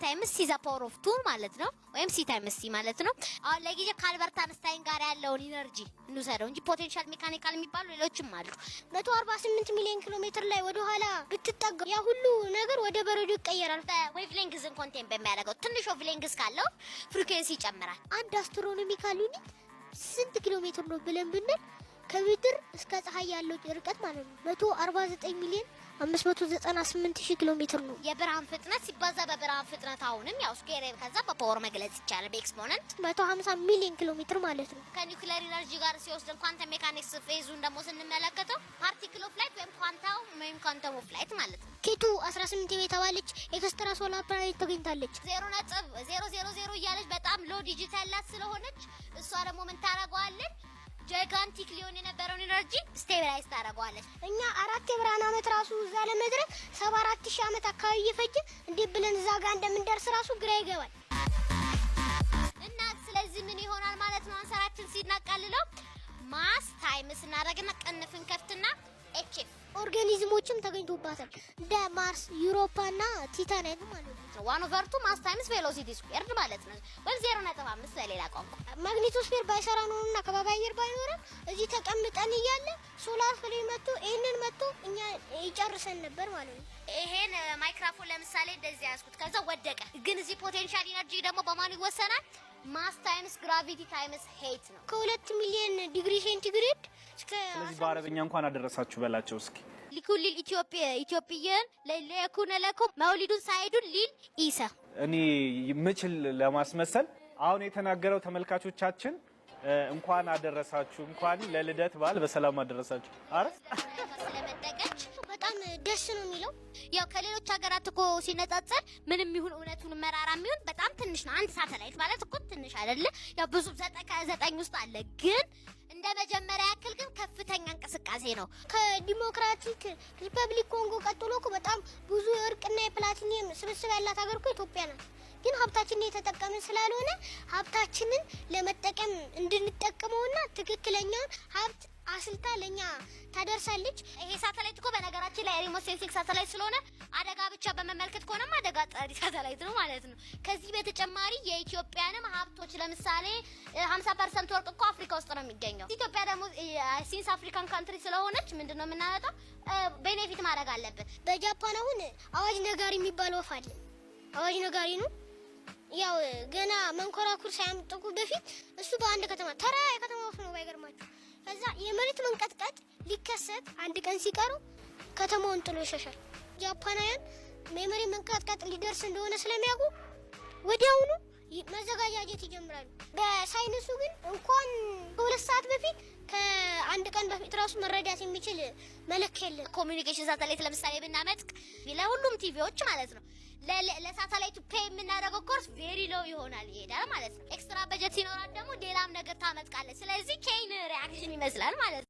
times c the power of two ማለት ነው፣ ወይም c times c ማለት ነው። አሁን ለጊዜው ከአልበርት አንስታይን ጋር ያለውን energy እንውሰደው እንጂ potential mechanical የሚባሉ ሌሎችም አሉ። 148 ሚሊዮን ኪሎ ሜትር ላይ ወደ ኋላ ብትጠጋ ያ ሁሉ ነገር ወደ በረዶ ይቀየራል። Wavelength ን contain በሚያደርገው ትንሽ wavelength ካለው frequency ይጨምራል። አንድ astronomical unit ስንት ኪሎ ሜትር ነው ብለን ብንል ከምድር እስከ ፀሐይ ያለው ርቀት ማለት ነው፣ 149 ሚሊዮን 598 ሺህ ኪሎ ሜትር ነው። የብርሃን ፍጥነት ሲባዛ በብርሃን ፍጥነት፣ አሁንም ያው square፣ ከዛ በ power መግለጽ ይቻላል በ exponent። 150 ሚሊዮን ኪሎ ሜትር ማለት ነው። ከ nuclear energy ጋር ሲወስድን quantum mechanics phase ኡን ደግሞ ስንመለከተው particle of light ወይም ኳንታው ወይም quantum of light ማለት ነው። K2 18 የተባለች extra solar planet ተገኝታለች። 0.000 እያለች በጣም low digit ያላት ስለሆነች እሷ ደግሞ ምን ታደርገዋለች? Gigantic ሊሆን የነበረውን energy stabilize ታደርገዋለች። እኛ 4 የብርሃን ዓመት ራሱ እዛ ለመድረስ 74,000 ዓመት አካባቢ እየፈጀ እንዴት ብለን እዛ ጋር እንደምንደርስ ራሱ ግራ ይገባል። እና ስለዚህ ምን ይሆናል ማለት ነው? Answer ኣችን ሲናቃልለው mass times እናደርግና ቅንፍን ከፍትና hf። Organism ኦችም ተገኝቶባታል፣ እንደ ማርስ፣ ዩሮፓ እና ቲታን አይነት ማለት ነው። One over two mass times velocity squared ማለት ነው፣ ወይም 0.5 በሌላ ቋንቋ። Magnetosphere ባይሰራ ኖሮና ከባቢ አየር ባይኖረን እዚህ ተቀምጠን እያለ solar flare መጥቶ ይህንን መጥቶ እኛ ይጨርሰን ነበር ማለት ነው። ይሄን ማይክሮፎን ለምሳሌ እንደዚህ ያዝኩት፣ ከዛ ወደቀ። ግን እዚህ potential energy ደግሞ በማን ይወሰናል? Mass times gravity times height ነው። ከ2 ሚሊዮን ዲግሪ ሴንቲግሬድ እስከ ስለዚህ በአረበኛ እንኳን አደረሳችሁ በላቸው እስኪ። لكل الإثيوبيين ليكون لكم مولد سعيد ሊል ኢሳ። እኔ ምችል ለማስመሰል አሁን የተናገረው ተመልካቾቻችን እንኳን አደረሳችሁ፣ እንኳን ለልደት በዓል በሰላም አደረሳችሁ። አረ ስለመጠቀች በጣም ደስ ነው የሚለው። ያው ከሌሎች ሀገራት እኮ ሲነጻጸር ምንም ይሁን እውነቱን መራራ የሚሆን በጣም ትንሽ ነው። አንድ ሳተላይት ማለት እኮ ትንሽ አይደለ? ያው ብዙ 9 ከ9 ውስጥ አለ፣ ግን እንደ መጀመሪያ ያክል ግን ከፍተኛ እንቅስቃሴ ነው። ከዲሞክራቲክ ሪፐብሊክ ኮንጎ ቀጥሎ እኮ በጣም ብዙ የወርቅና የፕላቲኒየም ስብስብ ያላት ሀገር እኮ ኢትዮጵያ ናት። ግን ሀብታችንን የተጠቀምን ስላልሆነ ሀብታችንን ለመጠቀም እንድንጠቀመውና ትክክለኛውን ሀብት አስልታ ለኛ ታደርሳለች። ይሄ ሳተላይት እኮ በነገራችን ላይ remote sensing ሳተላይት ስለሆነ አደጋ ብቻ በመመልከት ከሆነም አደጋ ጠሪ ሳተላይት ነው ማለት ነው። ከዚህ በተጨማሪ የኢትዮጵያንም ሀብቶች ለምሳሌ 50% ወርቅ እኮ አፍሪካ ውስጥ ነው የሚገኘው። ኢትዮጵያ ደግሞ since African country ስለሆነች ምንድነው የምናመጣው benefit ማድረግ አለብን። በጃፓን አሁን አዋጅ ነጋሪ የሚባል ወፍ አለ። አዋጅ ነጋሪ ነው። ያው ገና መንኮራኩር ሳያምጥቁ በፊት እሱ በአንድ ከተማ፣ ተራ የከተማ ወፍ ነው ባይገርማችሁ። ከዛ የመሬት መንቀጥቀጥ ሊከሰት አንድ ቀን ሲቀረው ከተማውን ጥሎ ይሸሻል። ጃፓናውያን የመሬት መንቀጥቀጥ ሊደርስ እንደሆነ ስለሚያውቁ ወዲያውኑ መዘጋጃጀት ይጀምራሉ። በሳይንሱ ግን እንኳን ከ2 ሰዓት በፊት ከአንድ ቀን በፊት ራሱ መረዳት የሚችል መለኪያ የለም። Communication ሳተላይት ለምሳሌ ብናመጥቅ ለሁሉም ቲቪዎች ማለት ነው ለሳተላይቱ pay የምናደርገው cost very low ይሆናል፣ ይሄዳል ማለት ነው። Extra በጀት ሲኖራት ደግሞ ሌላም ነገር ታመጥቃለች። ስለዚህ chain reaction ይመስላል ማለት ነው።